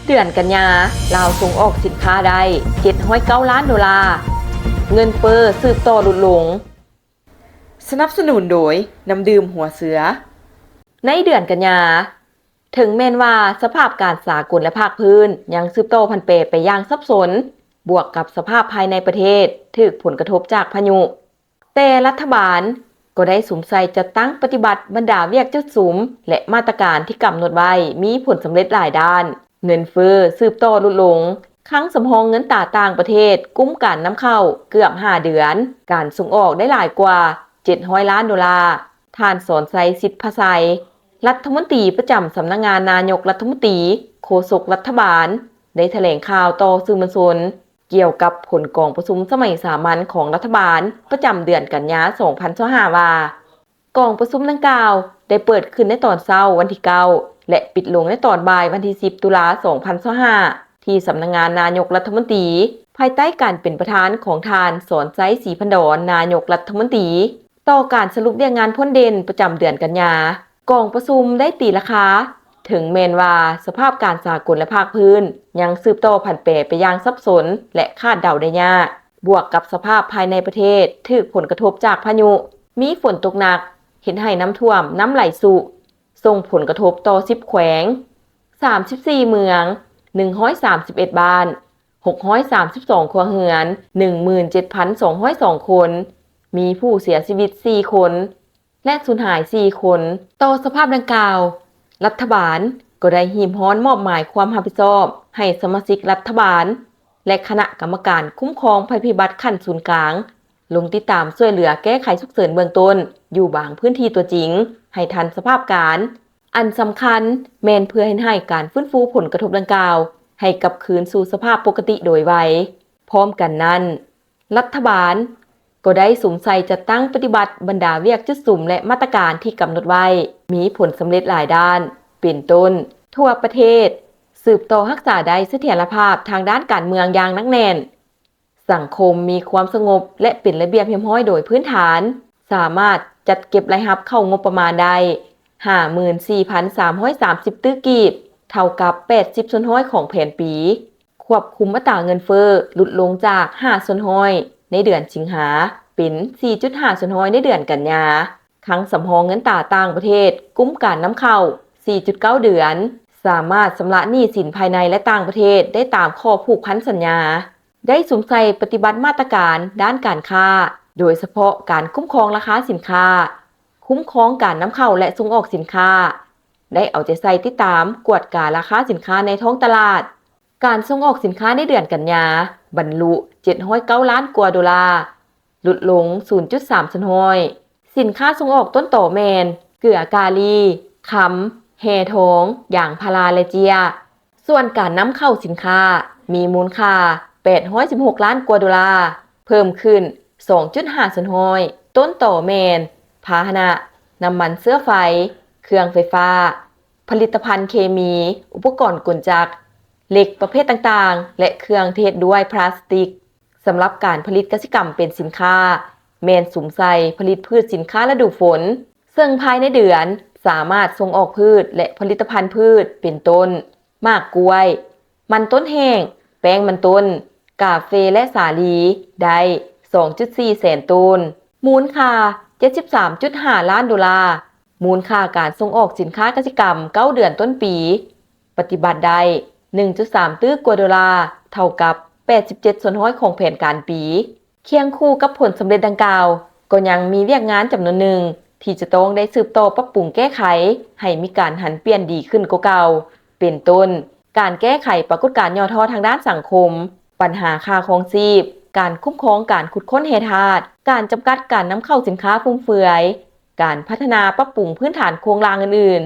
ເດືອນກັນຍາ ລາວສົ່ງອອກສິນຄ້າໄດ້ເຈັດຮ້ອຍເກົ້າລ້ານໂດລາ, ເງິນເຟີ້ສືບຕໍ່ຫຼຸດລົງ. ສະໜັບສະໜູນໂດຍ ນ້ຳດື່ມຫົວເສືອ. ໃນເດືອນກັນຍາ, ເຖິງແມ່ນວ່າສະພາບການສາກົນ ແລະ ພາກພື້ນຍັງສືບຕໍ່ຜັນແປໄປຢ່າງສັບສົນ, ບວກກັບສະພາບພາຍໃນປະເທດຖືກຜົນກະທົບຈາກພາຍຸ, ແຕ່ລັດຖະບານກໍໄດ້ສຸມໃສ່ຈັດຕັ້ງປະຕິບັດບັນດາວຽກຈຸດສຸມ ແລະ ມາດຕະການທີ່ກຳນົດໄວ້ ມີຜົນສຳເລັດຫຼາຍດ້ານ. ເງິນເຟີ້ສືບຕໍ່ຫຼຸດລົງ, ຄັງສຳຮອງເງິນຕາຕ່າງປະເທດກຸມການນຳເຂົ້າເກືອບຫ້າເດືອນ, ການສົ່ງອອກໄດ້ຫຼາຍກວ່າເຈັດຮ້ອຍລ້ານໂດລາ. ທ່ານ ສອນໄຊ ສິດພະໄຊ ລັດຖະມົນຕີປະຈຳສຳນັກງານນາຍົກລັດຖະມົນຕີ, ໂຄສົກລັດຖະບານ ໄດ້ຖະແຫຼງຂ່າວຕໍ່ສື່ມວນຊົນ ກ່ຽວກັບຜົນກອງປະຊຸມສະໄໝສາມັນຂອງລັດຖະບານ ປະຈຳເດືອນກັນຍາ ສອງພັນຊາວຫ້າ ວ່າ ກອງປະຊຸມດັ່ງກ່າວໄດ້ເປີດຂຶ້ນໃນຕອນເຊົ້າວັນທີເກົ້າ ແລະ ປິດລົງໃນຕອນບ່າຍວັນທີສິບ ຕຸລາ ສອງພັນຊາວຫ້າ ທີ່ສຳນັກງານນາຍົກລັດຖະມົນຕີ ພາຍໃຕ້ການເປັນປະທານຂອງທ່ານ ສອນໄຊ ສີພັນດອນ ນາຍົກລັດຖະມົນຕີ. ຕໍ່ການສະຫຼຸບວຽກງານພົ້ນເດັ່ນປະຈຳເດືອນກັນຍາ, ກອງປະຊຸມໄດ້ຕີລາຄາ, ເຖິງແມ່ນວ່າສະພາບການສາກົນ ແລະ ພາກພື້ນຍັງສືບຕໍ່ຜັນແປໄປຢ່າງສັບສົນ ແລະ ຄາດເດົາໄດ້ຍາກ, ບວກກັບສະພາບພາຍໃນປະເທດຖືກຜົນກະທົບຈາກພາຍຸ, ມີຝົນຕົກໜັກ ເຮັດໃຫ້ນ້ຳຖ້ວມ, ນ້ຳໄຫຼຊຸ, ສົ່ງຜົນກະທົບຕໍ່ສິບແຂວງ, ສາມສິບສີ່ເມືອງ, ໜຶ່ງຮ້ອຍສາມສິບເອັດບ້ານ, ຫົກຮ້ອຍສາມສິບສອງຄົວເຮືອນ, ໜຶ່ງໝື່ນເຈັດພັນສອງຮ້ອຍສອງຄົນ, ມີຜູ້ເສຍຊີວິດສີ່ຄົນ ແລະ ສູນຫາຍສີ່ຄົນ. ຕໍ່ສະພາບດັ່ງກ່າວ, ລັດຖະບານກໍໄດ້ຮີບຮ້ອນມອບໝາຍຄວາມຮັບຜິດຊອບໃຫ້ສະມາຊິກລັດຖະບານ ແລະ ຄະນະກຳມະການຄຸ້ມຄອງໄພພິບັດຂັ້ນສູນກາງ ລົງຕິດຕາມຊ່ວຍເຫຼືອແກ້ໄຂສຸກເສີນເບື້ອງຕົ້ນຢູ່ບາງພື້ນທີ່ຕົວຈິງໃຫ້ທັນສະພາບການ. ອັນສຳຄັນແມ່ນເພື່ອເຮັດໃຫ້ການຟື້ນຟູຜົນກະທົບດັ່ງກ່າວໃຫ້ກັບຄືນສູ່ສະພາບປົກກະຕິໂດຍໄວ. ພ້ອມກັນນັ້ນ, ລັດຖະບານກໍໄດ້ສຸມໃສ່ຈັດຕັ້ງປະຕິບັດບັນດາວຽກຈຸດສຸມ ແລະ ມາດຕະການທີ່ກຳນົດໄວ້ ມີຜົນສຳເລັດຫຼາຍດ້ານ, ເປັນຕົ້ນ, ທົ່ວປະເທດສືບຕໍ່ຮັກສາໄດ້ສະຖຽນລະພາບທາງດ້ານການເມືອງຢ່າງໜັກແໜ້ນ, ສັງຄົມມີຄວາມສະຫງົບ ແລະ ເປັນລະບຽບຮຽບຮ້ອຍໂດຍພື້ນຖານ, ສາມາດຈັດເກັບລາຍຮັບເຂົ້າງົບປະມານໄດ້ຫ້າໝື່ນສີ່ພັນສາມຮ້ອຍສາມສິບຕື້ກີບ, ເທົ່າກັບແປດສິບສ່ວນຮ້ອຍຂອງແຜນປີ. ຄວບຄຸມອັດຕາເງິນເຟີ້ຫຼຸດລົງຈາກຫ້າສ່ວນຮ້ອຍໃນເດືອນສິງຫາ ເປັນສີ່ຈຸດຫ້າສ່ວນຮ້ອຍໃນເດືອນກັນຍາ. ຄັງສຳຮອງເງິນຕາຕ່າງປະເທດກຸມການນຳເຂົ້າສີ່ຈຸດເກົ້າເດືອນ, ສາມາດຊຳລະໜີ້ສິນພາຍໃນ ແລະ ຕ່າງປະເທດໄດ້ຕາມຂໍ້ຜູກພັນສັນຍາ. ໄດ້ສຸມໃສ່ປະຕິບັດມາດຕະການດ້ານການຄ້າ, ໂດຍສະເພາະການຄຸ້ມຄອງລາຄາສິນຄ້າ, ຄຸ້ມຄອງການນຳເຂົ້າ ແລະ ສົ່ງອອກສິນຄ້າ, ໄດ້ເອົາໃຈໃສ່ຕິດຕາມກວດກາລາຄາສິນຄ້າໃນທ້ອງຕະຫຼາດ. ການສົ່ງອອກສິນຄ້າໃນເດືອນກັນຍາບັນລຸເຈັດຮ້ອຍເກົ້າລ້ານກວ່າໂດລາ, ຫຼຸດລົງສູນຈຸດສາມສ່ວນຮ້ອຍ. ສິນຄ້າສົ່ງອອກຕົ້ນຕໍແມ່ນ ເກືອກາລີ, ຄຳ, ແຮ່ທອງ, ຢາງພາລາ ແລະ ເຈ້ຍ. ສ່ວນການນຳເຂົ້າສິນຄ້າມີມູນຄ່າແປດຮ້ອຍສິບຫົກລ້ານກວ່າໂດລາ, ເພີ່ມຂຶ້ນສອງຈຸດຫ້າສ່ວນຮ້ອຍ. ຕົ້ນຕໍແມ່ນພາຫະນະ, ນ້ຳມັນເຊື້ອໄຟ, ເຄື່ອງໄຟຟ້າ, ຜະລິດຕະພັນເຄມີ, ອຸປະກອນກົນຈັກ, ເຫຼັກປະເພດຕ່າງໆ ແລະ ເຄື່ອງທີ່ເຮັດດ້ວຍພລາສຕິກ. ສຳລັບການຜະລິດກະສິກຳເປັນສິນຄ້າ ແມ່ນສຸມໃສ່ຜະລິດພືດສິນຄ້າລະດູຝົນ, ເຊິ່ງພາຍໃນເດືອນສາມາດສົ່ງອອກພືດ ແລະ ຜະລິດຕະພັນພືດ ເປັນຕົ້ນ ໝາກກ້ວຍ, ມັນຕົ້ນແຫ້ງ, ແປ້ງມັນຕົ້ນ, ກາເຟ ແລະ ສາລີ ໄດ້ສອງຈຸດສີ່ແສນໂຕນ, ມູນຄ່າເຈັດສິບສາມຈຸດຫ້າລ້ານໂດລາ. ມູນຄ່າການສົ່ງອອກສິນຄ້າກະສິກຳເກົ້າເດືອນຕົ້ນປີ ປະຕິບັດໄດ້ໜຶ່ງຈຸດສາມຕື້ກວ່າໂດລາ, ເທົ່າກັບແປດສິບເຈັດສ່ວນຮ້ອຍຂອງແຜນການປີ. ຄຽງຄູ່ກັບຜົນສຳເລັດດັ່ງກ່າວ, ກໍຍັງມີວຽກງານຈຳນວນໜຶ່ງທີ່ຈະຕ້ອງໄດ້ສືບຕໍ່ປັບປຸງແກ້ໄຂໃຫ້ມີການຫັນປ່ຽນດີຂຶ້ນກວ່າເກົ່າ, ເປັນຕົ້ນ, ການແກ້ໄຂປາກົດການຫຍໍ້ທໍ້ທາງດ້ານສັງຄົມ, ບັນຫາຄ່າຄອງຊີບ, ການຄຸ້ມຄອງການຂຸດຄົ້ນແຮ່ທາດ, ການຈຳກັດການນຳເຂົ້າສິນຄ້າຟຸມເຟືອຍ, ການພັດທະນາປັບປຸງພື້ນຖານໂຄງລ່າງອື່ນ